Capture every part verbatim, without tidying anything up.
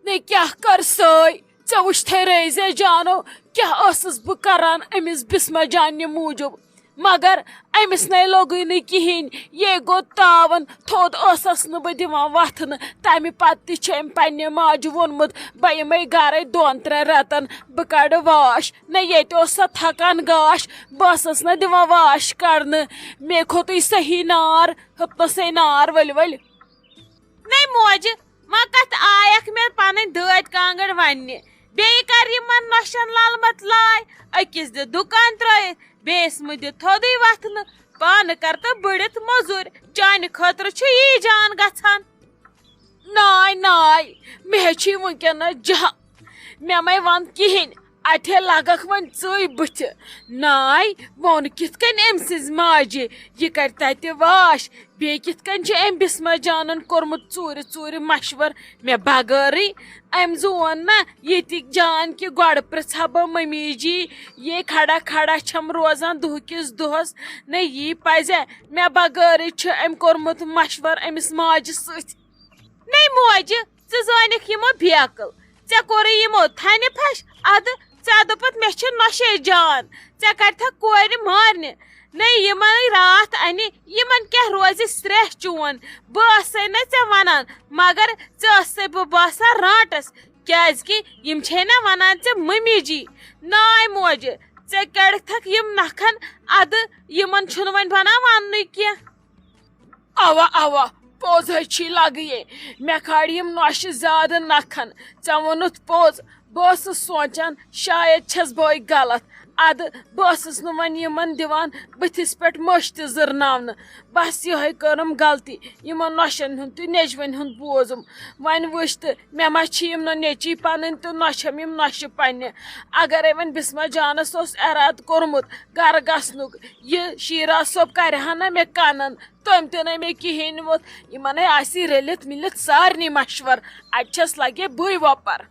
نے کیٛاہ کر سٲے؟ ژےٚ وٕچھتھے رٲزیا جانو کیٛاہ ٲسٕس بہٕ کران أمِس بسمہ جاننہِ موٗجوٗب، مگر أمِس نے لوٚگُے نہٕ کِہیٖنۍ۔ یے گوٚو تاوَن، تھوٚد ٲسَس نہٕ بہٕ دِوان وۄتھنہٕ۔ تَمہِ پتہٕ تہِ چھِ أمۍ پنٛنہِ ماجہِ ووٚنمُت، بہٕ یِمَے گَرَے دۄن ترٛٮ۪ن رٮ۪تَن، بہٕ کَڑٕ واش۔ نہ ییٚتہِ اوس سۄ تھکان گاش، بہٕ ٲسٕس نہ دِوان واش کَڑنہٕ۔ مےٚ کھوٚتُے صحیح نار، ہیوٚتنَسَے نار ؤلۍ ؤلۍ۔ نَے موجہِ، وۄنۍ کَتھ آیَکھ مےٚ پَنٕنۍ دٲدۍ کانٛگٕر وَننہِ؟ بیٚیہِ کَر یِمَن نۄشَن لَلمَت لاے؟ أکِس دِ دُکان ترٛٲیِتھ، بیٚیِس مہٕ دِ تھوٚدُے وۄتھنہٕ۔ پانہٕ کَر تہٕ بٔڑِتھ مٔزوٗرۍ، چانہِ خٲطرٕ چھُ یی جان گژھان۔ ناے، ناے، مےٚ ہے چھُے وٕنکیٚنَس جہل۔ مےٚ مَے وَن کِہیٖنۍ، اَتہِ ہے لَگَکھ وۄنۍ ژٕے بٕتھِ۔ ناے، ووٚن کِتھ کٔنۍ أمۍ سٕنٛزِ ماجہِ، یہِ کَرِ تَتہِ واش؟ بیٚیہِ کِتھ کٔنۍ چھُ أمۍ بِسمہ جانَن کوٚرمُت ژوٗرِ ژوٗرِ مَشوَر مےٚ بغٲرٕے؟ أمۍ زُو ووٚن نہ ییٚتِکۍ جان کہِ گۄڈٕ پرٛژھا بہٕ مٔمی جی، یے کھڑا کھڑا چھَم روزان دُہہٕ کِس دۄہَس۔ نہ یی پَزِ مےٚ بغٲرٕے چھُ أمۍ کوٚرمُت مَشوَر أمِس ماجہِ سۭتۍ۔ نَے موجہِ، ژٕ زٲنِکھ یِمو بیکٕل۔ ژےٚ کوٚرُے یِمو تھنہِ پھش، اَدٕ ژےٚ دوٚپُتھ مےٚ چھِ نۄشے جان، ژےٚ کَرِتھَکھ کورِ مارنہِ۔ نَے یِمَے راتھ اَنہِ، یِمَن کیٛاہ روزِ سرٛیٚہہ چون؟ بہٕ ٲسَے نہ ژےٚ وَنان، مگر ژےٚ ٲسَے بہٕ باسان رانٛٹَس، کیٛازِکہِ یِم چھے نہ وَنان ژےٚ مٔمی جی۔ ناے موجہِ، ژےٚ کَڑِتھَکھ یِم نَکھَن، اَدٕ یِمَن چھُنہٕ وۄنۍ بَنان وَننُے کینٛہہ۔ اوا، اوا، پوٚز ہے چھی لگہٕ یے۔ مےٚ کھالہِ یِم نۄشہِ زیادٕ نکھن۔ ژےٚ ووٚنُتھ پوٚز۔ بہٕ ٲسٕس سونٛچان، شاید چھَس بہٕ غلط۔ اَدٕ بہٕ ٲسٕس نہٕ وۄنۍ یِمن دِوان بٕتھِس پٮ۪ٹھ مٔشتٕے زٕرناونہٕ۔ بس یِہوٚے کٔرٕم غلطی۔ یِمن نۄشن ہُنٛد تہٕ نیٚچوٮ۪ن ہُنٛد بوزُم۔ وۄنۍ وٕچھ تہٕ، مےٚ ما چھِ یِم نہ نیٚچی پنٕنۍ تہٕ نہ چھَم یِم نۄشہِ پننہِ۔ اگرے وۄنۍ بسمہ جانس اوس ارادٕ کوٚرمُت گرٕ گژھنُک، یہِ شیٖرا صٲب کرِ ہا نہ مےٚ کنن، تٔمۍ تہِ نَے مےٚ کِہیٖنۍ ووٚتھ۔ یِمن ہے آسی رٔلِتھ مِلِتھ سارنٕے مشور، اَتہِ چھَس لگے بٕے وۄپر۔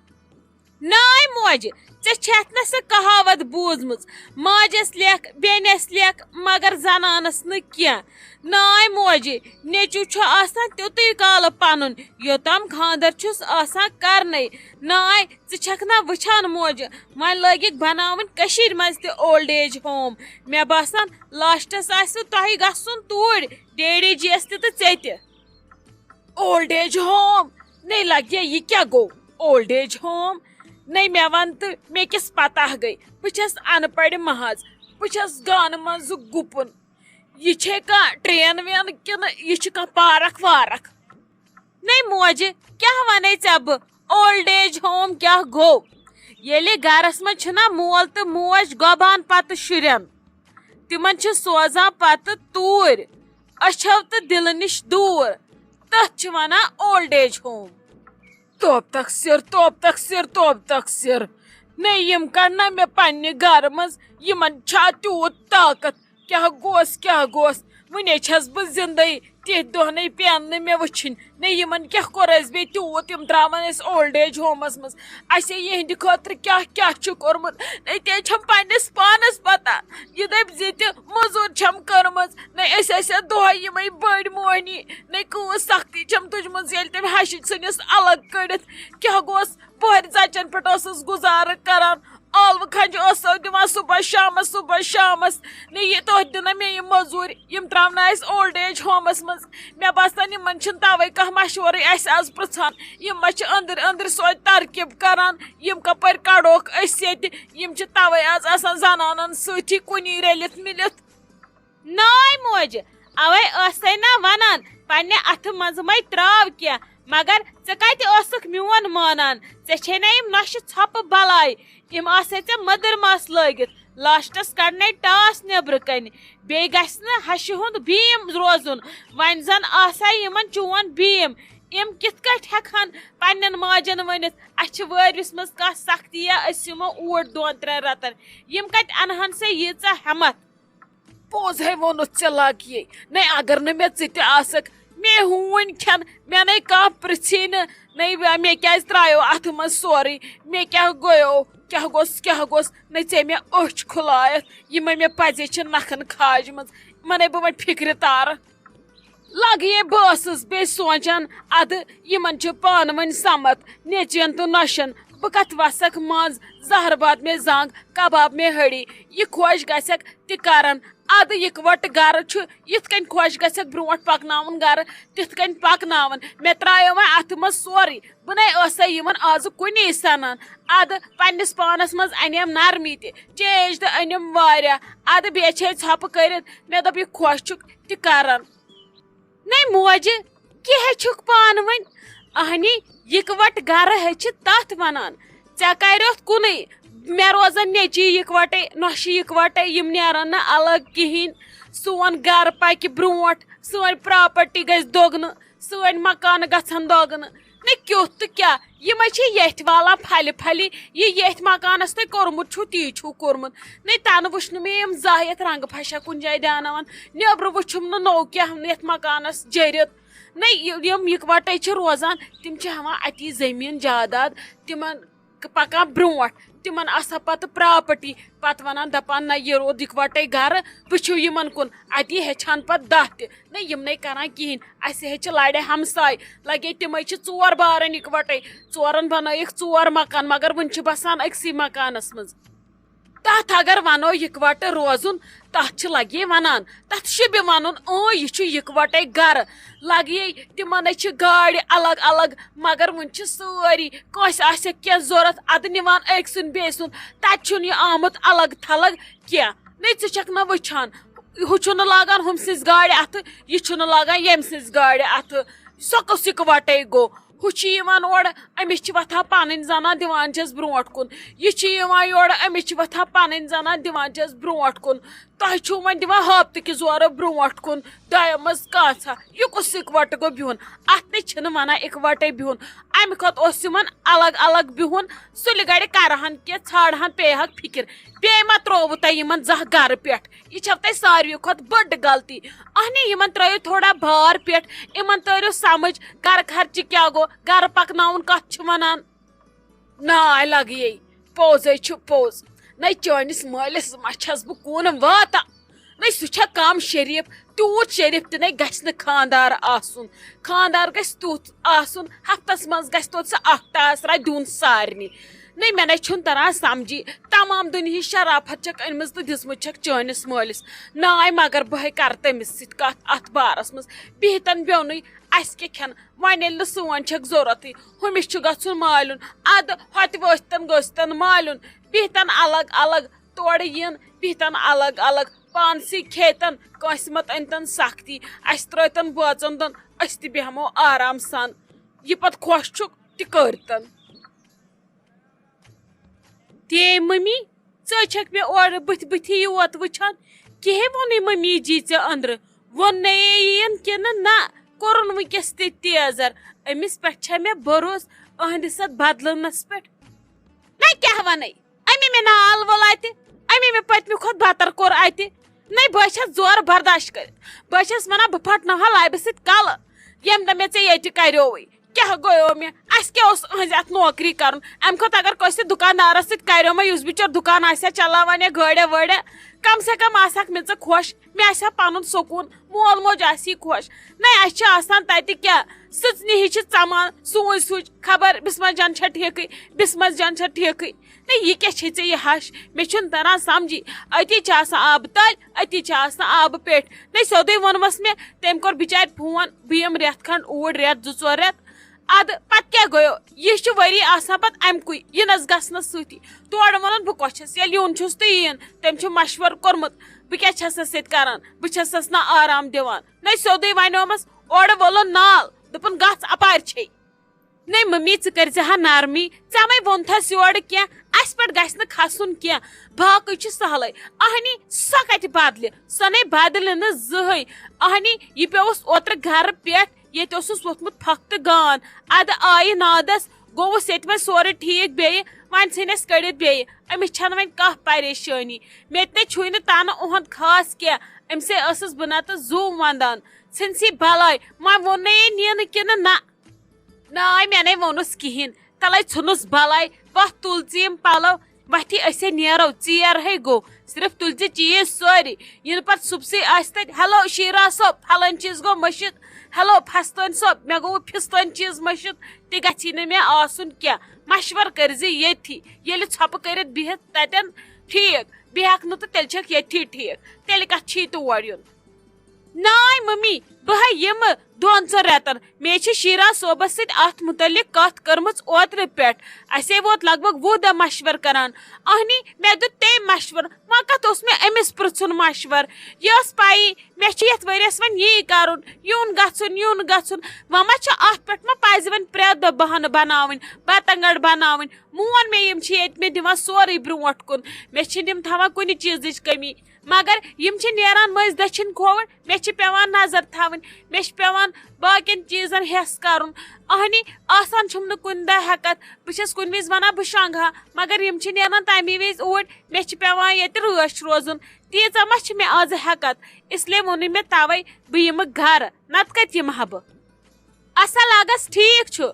ناے موجہِ، ژےٚ چھَتھ نہ سۄ کہاوت بوٗزمٕژ، ماجس لیکھ، بیٚنٮ۪س لیکھ، مگر زنانس نہٕ کینٛہہ۔ ناے موجہِ، نیٚچو چھُ آسان تیُتُے کالہٕ پنُن، یوٚتام خانٛدر چھُس آسان کرنے۔ ناے، ژٕ چھکھ نہ وٕچھان موجہِ، وۄنۍ لٲگِکھ بناوٕنۍ کٔشیٖرِ منٛز تہِ اولڈ ایج ہوم۔ مےٚ باسان، لاسٹس آسِوٕ تۄہہِ گژھُن توٗرۍ، ڈیڈی جی یس تہِ تہٕ ژےٚ تہِ۔ Old age home? نے لگیا، یہِ کیٛاہ گوٚو؟ Old age home? نے مےٚ وَن تہٕ، مےٚ کِس پتہ گٔے؟ بہٕ چھَس ان پڑھ محض۔ بہٕ چھَس گانہٕ منٛزٕ گُپُن۔ یہِ چھے کانٛہہ ٹرین وین کِنہٕ یہِ چھِ کانٛہہ پارک وارک؟ نے موجہِ، کیٛاہ وَنے ژےٚ بہٕ؟ اولڈ ایج ہوم کیٛاہ گوٚو؟ ییٚلہِ گرس منٛز چھِنہ مول تہٕ موج گۄبان پتہٕ شُرٮ۪ن، تِمن چھِ سوزان پتہٕ توٗرۍ أچھو تہٕ دِلہٕ نِش دوٗر۔ تٔتھۍ چھِ وَنان اولڈ ایج ہوم۔ توب تقصیر، توب تقصیر، توب تقصیر۔ نے یِم کَڑ نہ مےٚ پننہِ گرٕ منٛز، یِمن چھا تیوٗت طاقت؟ کیٛاہ گوس، کیٛاہ گوس؟ وُنے چھَس بہٕ زِندَے، تِتھۍ دۄہ نے پیٚن نہٕ مےٚ وٕچھِنۍ۔ نے یِمن کیٛاہ کوٚر اَسہِ بیٚیہِ تیوٗت؟ یِم ترٛاوان اَسہِ اولڈ ایج ہومَس منٛز۔ اَسہِ یِہِنٛدِ خٲطرٕ کیٛاہ کیٛاہ چھُ کوٚرمُت؟ نے تہِ چھَم پننِس پانَس پتہ۔ یہِ دٔپۍ زِ تہِ موٚزوٗرۍ چھَم کٔرمٕژ۔ نے أسۍ ٲسۍ اَتھ دۄہَے یِمَے بٔڑۍ موہنی۔ نے کۭژ سختی چھَم تُجمٕژ، ییٚلہِ تٔمۍ ہَشہِ ژھٕنِس الگ کٔڑِتھ۔ کیٛاہ گوس؟ پوہرِ ژَچَن پٮ۪ٹھ ٲسٕس گُزارٕ کران۔ ٲلوٕ کھنٛجہِ ٲسو دِوان صُبحس شامس، صُبحس شامس۔ نے یہِ تۄہہِ دِنہ مےٚ یِم مٔزوٗرۍ، یِم ترٛاونہ اَسہِ اولڈ ایج ہومس منٛز۔ مےٚ باسان، یِمن چھِنہٕ توے کانٛہہ مشورٕے اَسہِ آز پرٛژھان۔ یِم ما چھِ أنٛدٕرۍ أنٛدٕرۍ سۄے ترکیب کران، یِم کپٲرۍ کڑوکھ أسۍ ییٚتہِ۔ یِم چھِ توے آز آسان زنانن سۭتی کُنی رٔلِتھ مِلِتھ۔ ناے موجہِ، اوے ٲسے نا ونان، پننہِ اتھٕ منٛزٕ مے تراو کینٛہہ، مگر ژےٚ کتہِ ٲسٕکھ میون مانان؟ ژےٚ چھے نا یِم نۄشہِ ژھۄپہٕ بلاے، یِم آسے ژےٚ مٔدٕر مس لٲگِتھ۔ لاسٹس کڑنے ٹاس نیبرٕ کنہِ، بیٚیہِ گژھِ نہٕ ہشہِ ہُنٛد بیٖم روزُن۔ وۄنۍ زن آسے یِمن چون بیٖم، یِم کِتھ کٲٹھۍ ہٮ۪کہٕ ہن پننٮ۪ن ماجن ؤنِتھ، اسہِ چھِ وٲرِوِس منٛز کانٛہہ سختی یا أسۍ یِمو اوٗرۍ دۄن ترٛٮ۪ن رٮ۪تن؟ یِم کتہِ انہٕ ہن ژےٚ ییٖژاہ ہٮ۪متھ؟ پوٚز ہے ووٚنُتھ ژےٚ لگیے۔ نے اگر نہٕ مےٚ ژٕ تہِ آسکھ، مے ہوٗنۍ کھٮ۪ن، مےٚ نے کانٛہہ پرژھے نہٕ، نے مےٚ کیازِ ترایو اتھٕ منٛز سورُے، مےٚ کیٛاہ گوٚیو، کیٛاہ گوٚژھ، کیٛاہ گوٚژھ، نے ژےٚ مےٚ أچھ کھُلایتھ، یِمے مےٚ پزے چھِ نکھن کھاجمٕژ، یِمنے بہٕ وۄنۍ فکرِ تارٕ۔ لگیے بہٕ ٲسٕس بیٚیہِ سونٛچان، ادٕ یِمن چھِ پانہٕ ؤنۍ سمتھ، نیٚچوٮ۪ن تہٕ نۄشن۔ بہٕ کتھ وسکھ منٛز، زہر باد مےٚ زنگ، کباب مےٚ ہڑی۔ یہِ خۄش گژھکھ تہِ کرن۔ ادٕ یِکوٹہٕ گرٕ چھُ یِتھ کٔنۍ خۄش گژھکھ برونٛٹھ پکناوُن گرٕ، تِتھ کٔنۍ پکناوُن۔ مےٚ ترٛایو وۄنۍ اتھٕ منٛز سورُے۔ بہٕ نے ٲسے یِمن آزٕ کُنی سنان۔ ادٕ پننِس پانس منٛز انیم نرمی تہِ، چینج تہِ أنِم واریاہ۔ ادٕ بیٚیہِ چھے ژھۄپہٕ کٔرِتھ۔ مےٚ دوٚپ، یہِ خۄش چھُکھ تہِ کرن۔ نے موجہِ، کیٛاہ چھُکھ پانہٕ ؤنۍ؟ اہنی، یِکوَٹہٕ گرٕ ہے چھِ تتھ ونان۔ ژےٚ کریوتھ کُنُے۔ مےٚ روزن نیٚچی یِکوَٹے، نۄشہِ یِکوَٹے، یِم نیرن نہٕ الگ کِہیٖنۍ۔ سون گرٕ پکہِ برونٛٹھ، سٲنۍ پراپرٹی گژھِ دۄگنہٕ، سٲنۍ مکانہٕ گژھن دۄگنہٕ۔ نے کیُتھ تہٕ کیٛاہ، یِمے چھِ ییٚتھۍ والان پھلہِ پھلہِ۔ یہِ ییٚتھۍ مکانس تۄہہِ کوٚرمُت چھُو، تی چھُو کوٚرمُت۔ نے تنہٕ وٕچھ نہٕ مےٚ یِم زانٛہہ یتھ رنگہٕ پھشا کُنہِ جایہِ دیاناوان۔ نیٚبرٕ وٕچھُم نہٕ نوٚو کینٛہہ یتھ مکانس جٔرِتھ۔ نے یہِ-، یِم یِکوٹے چھِ روزان، تِم چھِ ہٮ۪وان اتی زٔمیٖن جاداد، تِمن ک-، پکان برونٛٹھ۔ تِمن آسان پتہٕ پراپرٹی، پتہٕ ونان دپان، نہ، یہِ روٗد یِکوٹے گرٕ، وٕچھِو یِمن کُن۔ اتی ہیٚچھان پتہٕ دہ تہِ۔ نہ، یِم نے کران کِہینۍ۔ اسہِ ہے چھِ لرِ ہمساے، لگے تِمے چھِ ژور بارن یِکوٹے، ژورن بنٲیِکھ ژور مکان، مگر وُنہِ چھِ بسان أکسٕے مکانس منٛز۔ تتھ اگر ونو یِکوٹہٕ روزُن، تتھ چھِ لگے ونان، تتھ شِبہِ ونُن، اۭں، یہِ چھُ یِکوٹے گرٕ۔ لگے تِمن ہے چھِ گاڑِ الگ الگ، مگر وُنہِ چھِ سٲری، کٲنٛسہِ آسہِ کینٛہہ ضروٗرت، ادٕ نِوان أکۍ سُنٛد بیٚیہِ سُنٛد۔ تتہِ چھُنہٕ یہِ آمُت الگ تھلگ کینٛہہ۔ نے ژٕ چھکھ نہ وٕچھان، ہُہ چھُنہٕ لاگان ہُم سٕنٛزِ گاڑِ اتھٕ، یہِ چھُنہٕ لاگان ییٚمۍ سٕنٛزِ گاڑِ اتھٕ۔ سۄ کُس یِکوٹے گوٚو؟ ہُہ چھُ یِوان اورٕ، أمِس چھِ وۄتھان پنٕنۍ زنان، دِوان چھس برونٛٹھ کُن۔ یہِ چھُ یِوان یورٕ، أمِس چھِ وۄتھان پنٕنۍ زنان، دِوان چھس برونٛٹھ کُن۔ تۄہہِ چھُو وۄنۍ دِوان ہفتہٕ کہِ زورٕ برونٛٹھ کُن، دۄیو منٛز کانٛژھا۔ یہِ کُس اِکوٹہٕ گوٚو بِہُن؟ اتھ نے چھِنہٕ ونان اِکوٹے بِہُن۔ امہِ کھۄتہٕ اوس یِمن الگ الگ بِہُن۔ سُلہِ گرِ کرہن کینٛہہ، ژھانڈہن، پیٚیہِ ہاکھ فِکر۔ بیٚیہِ ما ترٛووُ تۄہہِ یِمن زانٛہہ گرٕ پٮ۪ٹھ؟ یہِ چھو تۄہہِ ساروٕے کھۄتہٕ بٔڑ غلطی۔ اہنی، یِمن ترٲیِو تھوڑا بار پٮ۪ٹھ، یِمن تٲرِو سمجھ، گرٕ خرچہِ کیٛاہ گوٚو، گرٕ پکناوُن کتھ چھُ ونان۔ ناے لگیے، پوٚزے چھُ پوٚز۔ نَے چٲنِس مٲلِس ما چھَس بہٕ کُن واتان۔ نَے سُہ چھا کم شریف، تیوٗت شریف تہِ نَے گژھِ نہٕ خاندار آسُن۔ خاندار گژھِ تیُتھ آسُن، ہفتس منٛز گژھِ توتہِ سُہ اکھ ٹاس راے دیُن سارنٕے۔ نَے مےٚ نَے چھُنہٕ تران سمجھی، تمام دُنیہٕچ شرافت چھکھ أنمٕژ تہٕ دِژمٕژ چھکھ چٲنِس مٲلِس۔ ناے مگر بہٕ ہے کرٕ تٔمِس سۭتۍ کتھ اتھ بارس منٛز۔ بِہتن بیوٚنُے، اسہِ کیٛاہ کھٮ۪ن؟ وۄنۍ ییٚلہِ نہٕ سون چھکھ ضروٗرتھٕے، ہُمِس چھُ گژھُن مالیُن، ادٕ ہۄتہِ ؤسۍتن گٔژھۍتن مالیُن، بِہتن الگ الگ، تورٕ یِن، بِہتن الگ الگ، پانسٕے کھیتن، کٲنٛسہِ مت أنۍتن سختی، اسہِ ترٲوۍتن بٲژن دۄن، أسۍ تہِ بیٚہمو آرام سان۔ یہِ پتہٕ خۄش چھُکھ تہِ کٔرۍتن۔ تے ممی، ژٕ چھکھ مےٚ اورٕ بٕتھِ بٕتھِ یوت وٕچھان۔ کِہے ووٚنُے ممی جی ژےٚ أنٛدرٕ؟ ووٚننَے یِیَن کِنہٕ نہ؟ کوٚرُن وٕنکیٚس تہِ تیزر۔ أمِس پٮ۪ٹھ چھےٚ مےٚ بروسہٕ، أہنٛدِس اَتھ بدلٲونَس پٮ۪ٹھ۔ نہ کیٛاہ وَنَے؟ أمی مےٚ نال وول اَتہِ، أمی مےٚ پٔتمہِ کھۄتہٕ بَتر کوٚر اَتہِ۔ نَے بہٕ چھَس زورٕ برداشت کٔرِتھ۔ بہٕ چھَس وَنان بہٕ پھٹناوہا لَبہِ سۭتۍ کَلہٕ، ییٚمہِ دۄہ مےٚ ژےٚ ییٚتہِ کَریووُے۔ کیٛاہ گوٚیو مےٚ؟ اَسہِ کیٛاہ اوس أہنٛزِ اَتھ نوکری کَرُن؟ اَمہِ کھۄتہٕ اگر کٲنٛسہِ دُکاندارَس سۭتۍ کَریو مےٚ، یُس بِچور دُکان آسہِ ہا چلاوان یا گٲڑۍ وٲڑۍ، کم سے کم آسہٕ ہاکھ مےٚ ژٕ خۄش، مےٚ آسہِ ہا پَنُن سکوٗن، مول موج آسی خۄش۔ نَے اَسہِ چھِ آسان تَتہِ کیٛاہ، سٕژنہِ ہِش چھِ ژَمان، سوٗنٛچ سوٗنٛچ، خبر بِسمہ جان چھا ٹھیکٕے، بِسمہ جان چھا ٹھیکٕے۔ نَے یہِ کیٛاہ چھے ژےٚ یہِ ہَش؟ مےٚ چھُنہٕ تَران سَمجھی۔ أتی چھِ آسان آبہٕ تَلۍ، أتی چھِ آسان آبہٕ پیٚٹھۍ۔ نَے سیوٚدُے ووٚنمَس مےٚ، تٔمۍ کوٚر بِچارِ فون، بہٕ یِمہٕ رٮ۪تھ کھنٛڈ اوٗرۍ، رٮ۪تھ زٕ ژور رٮ۪تھ۔ ادٕ پتہٕ کیٛاہ گوٚیو؟ یہِ چھُ ؤری آسان پتہٕ امہِ کُے یِنس گژھنس سۭتی۔ تورٕ ونان بہٕ کۄس چھَس، ییٚلہِ یُن چھُس تہٕ یِیِن۔ تٔمۍ چھُ مشورٕ کوٚرمُت، بہٕ کیٛاہ چھَسس سۭتۍ کران؟ بہٕ چھَسس نہ آرام دِوان۔ نَے سیوٚدُے ونیومس، اورٕ وولُن نال، دوٚپُن، گژھ اپارِ چھے۔ نَے ممی، ژٕ کٔرۍ زِ ہا نرمی، ژےٚ وَے ووٚنتھس یورٕ کینٛہہ، اَسہِ پٮ۪ٹھ گژھِ نہٕ کھسُن کینٛہہ۔ باقٕے چھُ سہلٕے۔ اہنی، سۄ کتہِ بدلہِ؟ سۄ نے بدلہِ نہٕ زٕہٕے۔ اہنی، یہِ پیوٚوُس اوترٕ گرٕ پٮ۪ٹھ، ییٚتہِ اوسُس ووٚتھمُت پھۄکھ تہٕ گان۔ ادٕ آیہِ نادس، گوٚوُس ییٚتہِ وۄنۍ سورُے ٹھیٖک بیٚیہِ، وۄنۍ ژھٕنۍ اَسہِ کٔڑِتھ بیٚیہِ۔ أمِس چھَنہٕ وۄنۍ کانٛہہ پریشٲنی۔ مےٚ تہِ نے چھُے نہٕ تنہٕ اُہُنٛد خاص کینٛہہ۔ أمۍ سے ٲسٕس بہٕ نتہٕ زُو ونٛدان۔ ژھٕنۍ سی بلاے، وۄنۍ ووٚن نے یہِ نِنہٕ کِنہٕ نہ؟ ناے، مےٚ نے ووٚنُس کِہیٖنۍ۔ تَلَے ژھٕنُس بلاے، وۄتھ تُل ژٕ یِم پلو، وۄتھی أسے نیرو، ژیر ہے گوٚو۔ صرف تُلۍ ژٕ چیٖز سٲری۔ یِنہٕ پتہٕ صُبسٕے آسہِ تَتہِ، "ہیلو شیرا صٲب، پھلٲنۍ چیٖز گوٚو مٔشِتھ، ہیلو پھستٲنۍ صٲب، مےٚ گوٚو پھستٲنۍ چیٖز مٔشِتھ"، تہِ گژھی نہٕ مےٚ آسُن کینٛہہ۔ مشورٕ کٔرۍ زِ ییٚتھی، ییٚلہِ ژھۄپہٕ کٔرِتھ بِہِتھ تَتٮ۪ن ٹھیٖک، بیٚیہِ ہٮ۪کھ نہٕ تہٕ تیٚلہِ چھَکھ ییٚتھی ٹھیٖک، تیٚلہِ کَتھ چھی تور یُن؟ ناے ممی، بہٕ ہے یِمہٕ دۄن ژۄن رٮ۪تن۔ مےٚ چھِ شیرا صٲبس سۭتۍ اتھ متعلق کتھ کٔرمٕژ اوترٕ پٮ۪ٹھ۔ اسے ووت لگ بگ وُہ دۄہ مشورٕ کران۔ اہنی، مےٚ دیُت تٔمۍ مشورٕ۔ وۄنۍ کتھ اوس مےٚ أمِس پرژھُن مشورٕ؟ یہِ ٲس پَیی، مےٚ چھُ یتھ ؤریس وۄنۍ یی کرُن، یُن گژھُن، یُن گژھُن۔ وۄنۍ ما چھُ اتھ پٮ۪ٹھ ما پزِ وۄنۍ پرٛٮ۪تھ دۄہ بہانہٕ بناوٕنۍ، بتنگڑ بناوٕنۍ؟ مون مےٚ، یِم چھِ ییٚتہِ مےٚ دِوان سورُے برونٛٹھ کُن۔ مےٚ چھِنہٕ یِم تھاوان کُنہِ چیٖزٕچ کٔمی۔ مگر یِم چھِ نیران مٔنٛزۍ دٔچھِنۍ کھووُر، مےٚ چھِ پٮ۪وان نظر تھاوٕنۍ، مےٚ چھِ پٮ۪وان باقین چیٖزن ہٮ۪س کرُن۔ اہنی، آسان چھُم نہٕ کُنہِ دۄہ ہٮ۪کتھ، بہٕ چھَس کُنہِ وِزِ ونان بہٕ شۄنٛگہٕ ہا، مگر یِم چھِ نیران تَمی وِزِ اوٗرۍ، مےٚ چھِ پٮ۪وان ییٚتہِ رٲچھ روزُن۔ تیٖژاہ ما چھِ مےٚ آزٕ ہٮ۪کتھ؟ اس لیے ووٚنُے مےٚ توے بہٕ یِمہٕ گرٕ، نتہٕ کتہِ یِمہٕ ہا بہٕ؟ اصل لگس ٹھیٖک چھُ،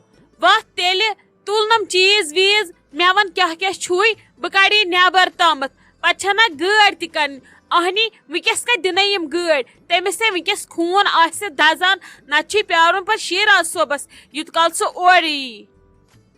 وَتھ تیٚلہِ تُلنَم چیٖز ویٖز، مےٚ وَن کیٛاہ کیٛاہ چھُے، بہٕ کَڑٕ یہِ نٮ۪بر تامَتھ، پَتہٕ چھَنا گٲڑۍ تہِ کَڑٕنۍ۔ اَہنی، وٕنکیٚس کَتہِ دِنے یِم گٲڑۍ؟ تٔمِس ہے وٕنکیٚس خوٗن آسہِ دَزان، نَتہٕ چھُے پیارُن پَتہٕ شیراز صٲبَس، یوٗت کال سُہ اورٕ یی۔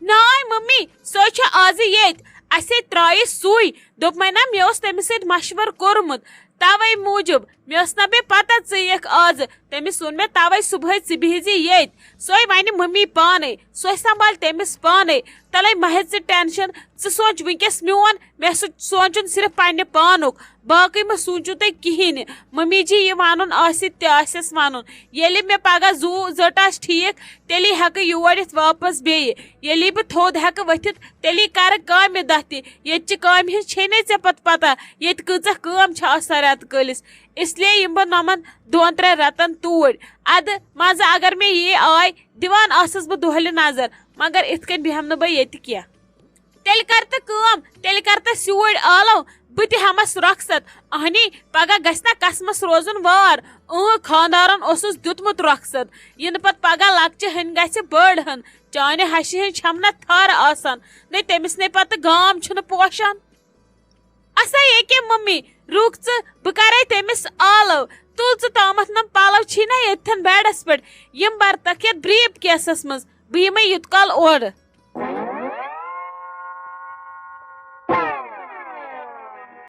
ناے مٔمی، سُہ چھُ آزٕ ییٚتہِ، اَسے ترٛایہِ سُے، دوٚپمَے نا مےٚ اوس تٔمِس سۭتۍ مَشوَرٕ کوٚرمُت، تَوَے موٗجوٗب۔ مےٚ ٲس نہ بیٚیہِ پَتہ ژٕ یِکھ آزٕ، تٔمِس ووٚن مےٚ تَوَے صُبحٲے ژٕ بِہزِ ییٚتہِ۔ سۄے وَنہِ مٔمی پانَے، سۄے سنٛبھالہِ تٔمِس پانَے۔ تَلَے مہ ہےٚ ژٕ ٹٮ۪نشَن، ژٕ سونٛچ وٕنکیٚس میون، مےٚ سُہ سونٛچُن صرف پنٛنہِ پانُک، باقٕے مہ سوٗنٛچِو تُہۍ کِہیٖنۍ۔ مٔمی جی یہِ وَنُن آسہِ تہِ آسٮ۪س وَنُن۔ ییٚلہِ مےٚ پَگاہ زُو زٔٹ آسہِ ٹھیٖک، تیٚلی ہٮ۪کہٕ یور یِتھ واپَس بیٚیہِ۔ ییٚلی بہٕ تھوٚد ہٮ۪کہٕ ؤتھِتھ، تیٚلی کَرٕ کامہِ دۄہ تہِ۔ ییٚتہِ چہِ کامہِ ہِنٛز چھے نَے ژےٚ پَتہٕ پَتہ، ییٚتہِ کۭژاہ کٲم چھِ آسان رٮ۪تہٕ کٲلِس۔ اس لیے یِمہٕ بہٕ نۄمَن دۄن ترٛٮ۪ن رٮ۪تَن توٗرۍ۔ اَدٕ منٛزٕ اگر مےٚ یی آے، دِوان آسَس بہٕ دۄہلہِ نظر، مگر اِتھ کٔنۍ بیٚہمہٕ نہٕ بہٕ ییٚتہِ کینٛہہ۔ تیٚلہِ کر تہٕ کٲم، تیٚلہِ کر تہٕ سیوٗرۍ آلو، بہٕ تہِ ہٮ۪مس رۄخصت۔ اہنی، پگاہ گژھِ نا قسمس روزُن وار۔ اۭں، خانٛدارن اوسُس دیُتمُت رۄخصت۔ یِنہٕ پتہٕ پگاہ لۄکچہِ ہن گژھِ بٔڑ ہن۔ چانہِ ہشہِ ہٕنٛز چھَم نہ تھر آسان، نے تٔمِس نے پتہٕ گام چھُنہٕ پوشان۔ اسا ییٚکے ممی، رُک ژٕ، بہٕ کرے تٔمِس آلو۔ تُل ژٕ تامتھ نم پلو چھی نا ییٚتھٮ۪ن بیڈس پٮ۪ٹھ، یِم برتکھ یتھ بریف کیسس منٛز۔ بہٕ یِمے یوٗت کال اورٕ۔